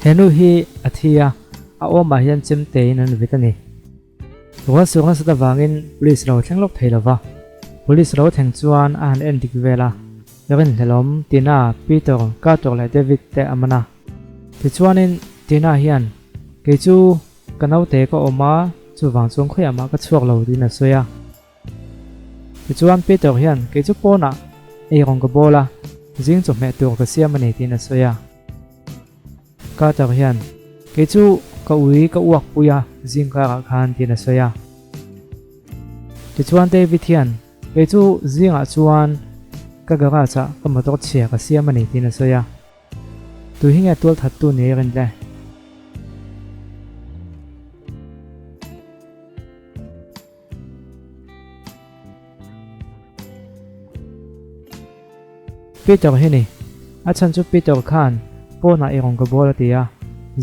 He nu hi a thi a, a awmah hian chemtein an vit a ni. Rual sur nasat avangin police lo thleng lawk thei lova, police lo thleng chuan a han en dik vel a, Rinhlelawm, Tina, Peter, Carter leh David te a man a. Tichuanin Tina hian, Kei chu ka naute ka awm a, chuvang chuan khawiah mah ka chhuak lo tiin a sawi a. Tichuan Peter hian kei chu pawnah eirawng ka bawl a, zing chawhmeh tur ka siam a ni tiin a sawi a. Carter hian kei chu ka ui ka uak pui a zing karah khan tiin a sawi a. Tichuan David hian kei chu zingah chuan ka garage ah ka motor chhia ka siam a ni tiin a sawi a. Tu hi nge tual thattu ni a rin le? Peter hi ni. A chhan chu Peter khan pawnah eirawng ka bawl a ti a,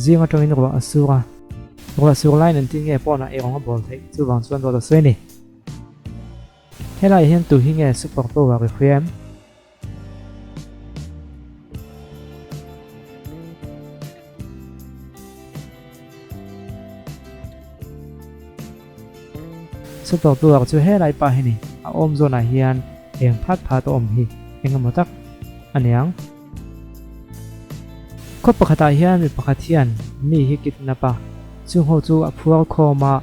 zing atangin ruah a sur a. Ruah sur laiin engtin nge pawnah eirawng a bawl theih chuvang chuan dawt a sawi ni. Helaiah hian tu hi nge super power i hria em? Super power chu helai pa hi ni a awm zawnah hian eng phat phat a awm hi eng emaw tak a niang. Khaw pakhatah hian mi pakhat hian mi hi kidnap a, chung ho chu a phuar khawm a.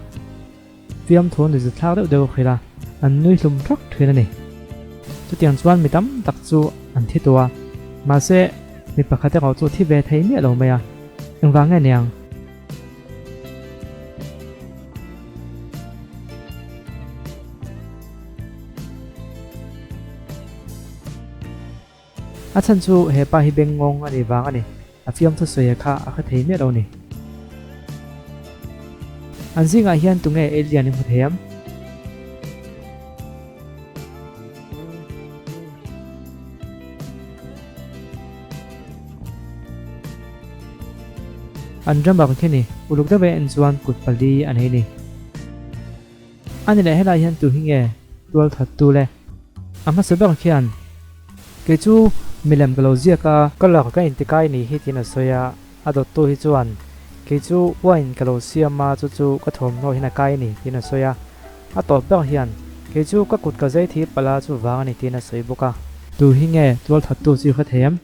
Fiamthu ni zithlak deuh deuh a hrilh a, an nui hlum thak thin a ni. Chutiang chuan mi tam tak chu an thi tawh a, mahse mi pakhat erawh chu thi ve thei miah lo mai a, engvang nge niang? A chhan chu he pa hi bengngawng a nih vang a ni. A fiamthu sawi kha a hre thei miah lo ni. An zingah hian tunge alien i hmu thei am? An ram ang khi ni, uluk deuh e en chuan kut pali a nei ni. A ni leh helai hian tu hi nge tual that tu le? A hmasa ber khian kei chu milem ka lo ziak a. Colour ka intikai ni hi tiin a sawi a, a dawttu hi chuan kei chu wine ka lo siam a chu chu ka thawmhnaw hian a kai ni tiin a sawi a, a tawp ber hian kei chu ka kut ka zai thih palh a chu vang a ni tiin a sawi bawk a. Tu hi nge tual that tu chu i hre thei em?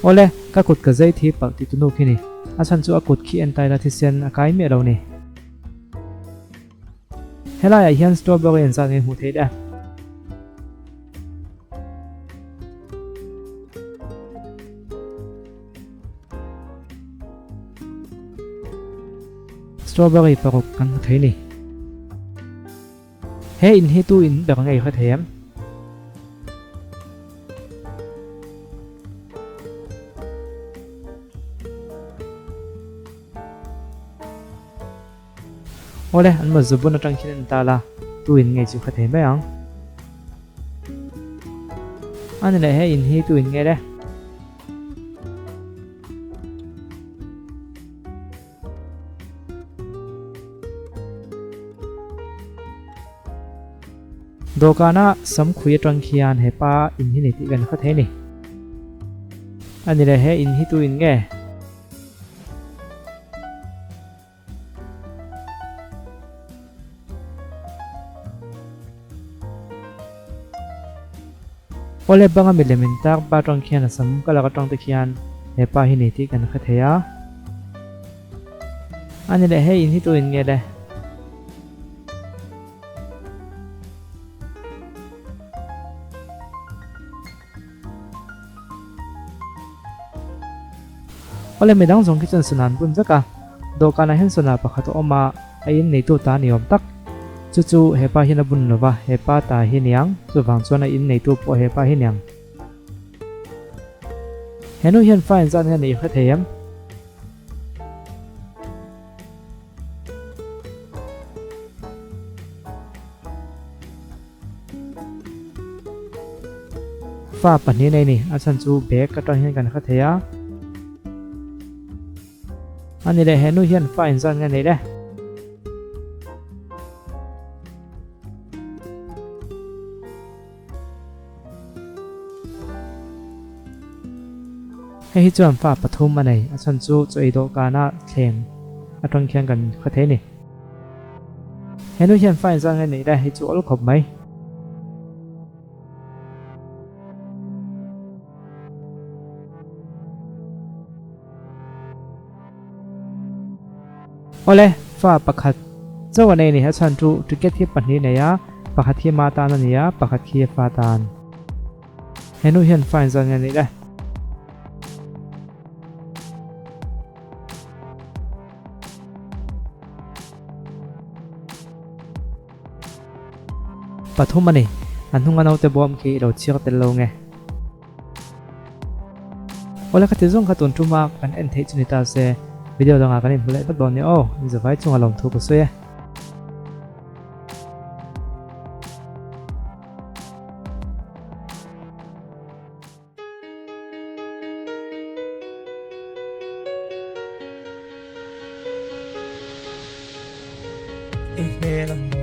Awle, ka kut ka zai thi palh tih tunu khi ni. A chhan chu a kut khi en taila thisen a kai miah lo ni. Helaiah hian strawberry an zat nge hmuh theih le. Strawberry paruk kan hmu thei ni. He in hi tu in ber ngei hre thei em? Awle, an mawzu bun atang khian en ta la, tu in ngei chu hre thei mai ang. Ani leh he in hi tu in nge le? Dawhkana sam khui atang khian hepa in hi ni tih kan hre thei a ni. A ni le he in hi tu in nge? Awle banga milem in tak ba atang khian a sam ka lak atang te khian hepa hi ni tih kan hre thei a. A ni leh hei in hi tu in nge le? Awle midang zawng khi chuan sana an bun vek a, dawhkanah hian sana pakhat a awm a, a in neitu ta ni awm tak. Chu chu hepa hian a bun lo va, hepa ta hi niang, chuvang chuan a in neitu pawh hepa hi niang. Henu hian fine zan hian i hre thei em? Fa pahnih nei ni, a chhan chu bag atang hian kan hre thei a. A ni leh henu hian fa inzan nge nei le? Hei hi chuan fa pathum a nei, a chhan chu chaw ei dawhkana thleng atang khian kan hre thei a ni. He nu hian fa inzan nge neih le, hei chu awl khawp mai. Awle, fa pakhat chauh a nei a ni, a chhan chu ticket hi pahnih nei a, pakhat hi ma tan a ni a, pakhat khi fa tan. He nu hian fa inzan nge neih le. Pathum a ni. A hnunga naute bawm khi i lo chhiar tel lo nge. Awle khati zawng kha tun tuma kan en theih chu ni ta se, video dangah kan inhmu leh vat dawn nia aw, inzavai chunga lawmthu ka sawi e. I hmel a mawi.